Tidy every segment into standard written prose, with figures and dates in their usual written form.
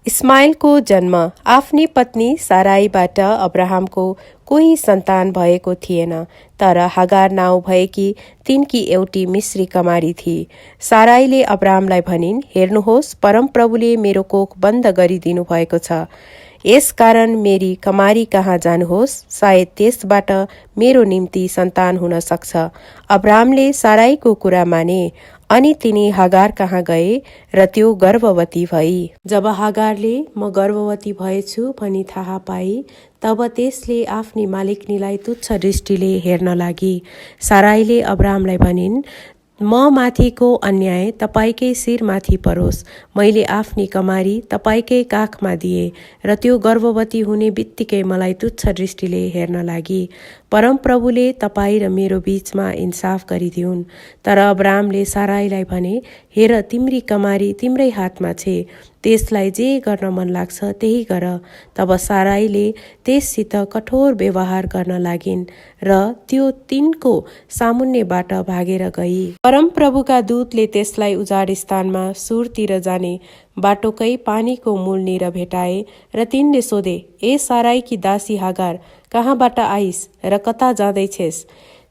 इस्माइलको जन्म आफ्नी पत्नी साराईबाट अब्राहमको कोही सन्तान भएको थिएन, तर हागार नाउँ भएकी तिनकी एउटी मिश्री कमारी थिई। साराईले अब्राहमलाई भनिन्, हेर्नुहोस्, परमप्रभुले मेरो कोख बन्द गरिदिनु भएको छ। यस कारण मेरी कमारी कहाँ जानुहोस्, सायद त्यसबाट मेरो निम्ति सन्तान हुन सक्छ। अब्राहमले साराईको कुरा माने अनि तिनी हागार कहाँ गए र त्यो गर्भवती भई। जब हागारले म गर्भवती भएछु भनी थाहा पाई, तब त्यसले आफ्नी मालिकनीलाई तुच्छ दृष्टिले हेर्न लागि। साराईले अब्राहमलाई भनिन्, म माथिको अन्याय तपाईकै शिरमाथि परोस्। मैले आफ्नी कमारी तपाईकै काखमा दिए र त्यो गर्भवती हुने बित्तिकै मलाई तुच्छ दृष्टिले हेर्न लागि। परमप्रभुले तपाईँ र मेरो बीचमा इन्साफ गरिदिउन्। तर अब्राहमले साराईलाई भने, हेर, तिम्री कमारी तिम्रै हातमा छे, त्यसलाई जे गर्न मन लाग्छ त्यही गर। तब साराईले त्यससित कठोर व्यवहार गर्न लागिन् र त्यो तिनको सामुन्नेबाट भागेर गई। परमप्रभुका दूतले त्यसलाई उजाड स्थानमा सुरतिर जाने बाटोकै पानीको मूलनिर भेटाए र तिनले सोधे, ए साराईकी दासी हागार, कहाँबाट आइस र कता जाँदैछेस?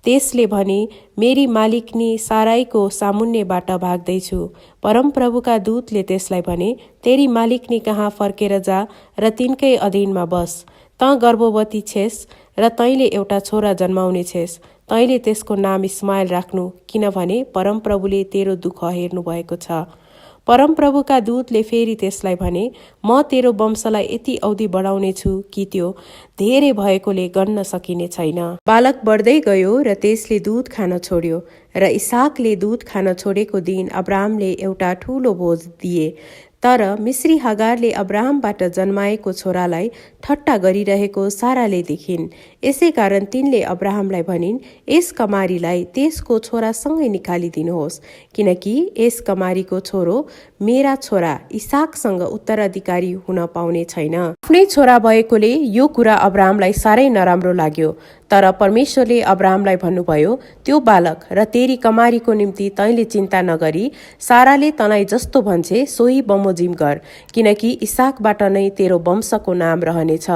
त्यसले भने, मेरी मालिकनी साराईको सामुन्नेबाट भाग्दैछु। परमप्रभुका दूतले त्यसलाई भने, तेरी मालिकनी कहाँ फर्केर जा र तिनकै अधीनमा बस। तँ गर्भवती छेस र तैँले एउटा छोरा जन्माउने छेस। तैँले त्यसको नाम इस्माइल राख्नु, किनभने परमप्रभुले तेरो दुःख हेर्नु भएको छ। परमप्रभुका दूतले फेरि त्यसलाई भने, म तेरो वंशलाई यति औधी बढाउने छु कि त्यो धेरै भएकोले गन्न सकिने छैन। बालक बढ्दै गयो र त्यसले दूध खान छोड्यो र इसाकले दूध खान छोडेको दिन अब्राहमले एउटा ठूलो भोज दिए। तर मिश्री हागारले अब्राहमबाट जन्माएको छोरालाई ठट्टा गरिरहेको साराले देखिन्। यसै कारण तिनले अब्राहमलाई भनिन्, यस कमारीलाई त्यसको छोरासँगै निकालिदिनुहोस्, किनकि यस कमारीको छोरो मेरा छोरा इसाकसँग उत्तराधिकारी हुन पाउने छैन। आफ्नै छोरा भएकोले यो कुरा अब्राहमलाई साह्रै नराम्रो लाग्यो। तर परमेश्वरले अब्राहमलाई भन्नुभयो, त्यो बालक र तेरी कमारीको निम्ति तैँले चिन्ता नगरी साराले तँलाई जस्तो भन्छे सोही बमोजिम गर, किनकि इसाकबाट नै तेरो वंशको नाम रहनेछ।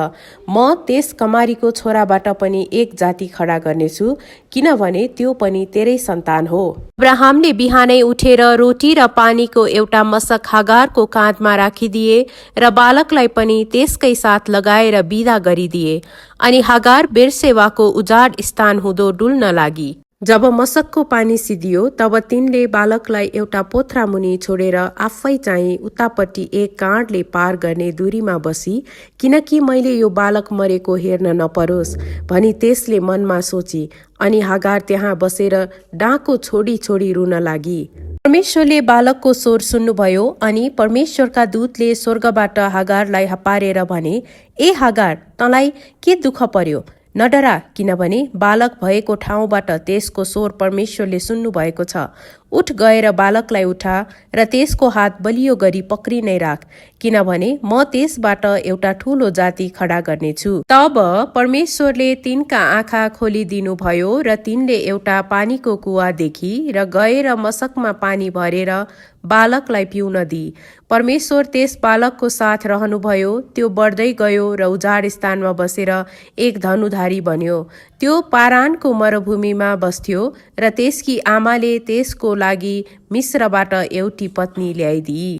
म त्यस कमारीको छोराबाट पनि एक जाति खडा गर्नेछु, किनभने त्यो पनि तेरै सन्तान हो। अब्राहमले बिहानै उठेर रोटी र पानीको एउटा मशक हागारको काँधमा राखिदिए र बालकलाई पनि त्यसकै साथ लगाएर बिदा गरिदिए। अनि हागार बेर्सेवाको उजाड स्थान हुँदो डुल्न लागि। जब मशकको पानी सिद्धियो, तब तिनले बालकलाई एउटा पोथ्रा मुनि छोडेर आफै चाहिँ उतापट्टि एक काँडले पार गर्ने दूरीमा बसी, किनकि मैले यो बालक मरेको हेर्न नपरोस् भनी त्यसले मनमा सोची। अनि हागार त्यहाँ बसेर डाँको छोडी छोडी रुन लागि। परमेश्वरले बालकको स्वर सुन्नुभयो अनि परमेश्वरका दूतले स्वर्गबाट हागारलाई हपारेर भने, ए हागार, तँलाई के दुःख पर्यो? न डरा, किनभने बालक भएको ठाउँबाट त्यसको स्वर परमेश्वरले सुन्नु भएको छ। उठ गएर बालकलाई उठा र त्यसको हात बलियो गरी पक्री नै राख, किनभने म त्यसबाट एउटा ठूलो जाति खडा गर्नेछु। तब परमेश्वरले तिनका आँखा खोलिदिनु भयो र तिनले एउटा पानीको कुवा देखी र गएर मशकमा पानी भरेर बालकलाई पिउन दिई। परमेश्वर त्यस बालकको साथ रहनुभयो। त्यो बढ्दै गयो र उजाड स्थानमा बसेर एक धनुधारी बन्यो। त्यो पारानको मरुभूमिमा बस्थ्यो र त्यसकी आमाले त्यसको लागि मिश्रबाट एउटी पत्नी ल्याइदिई।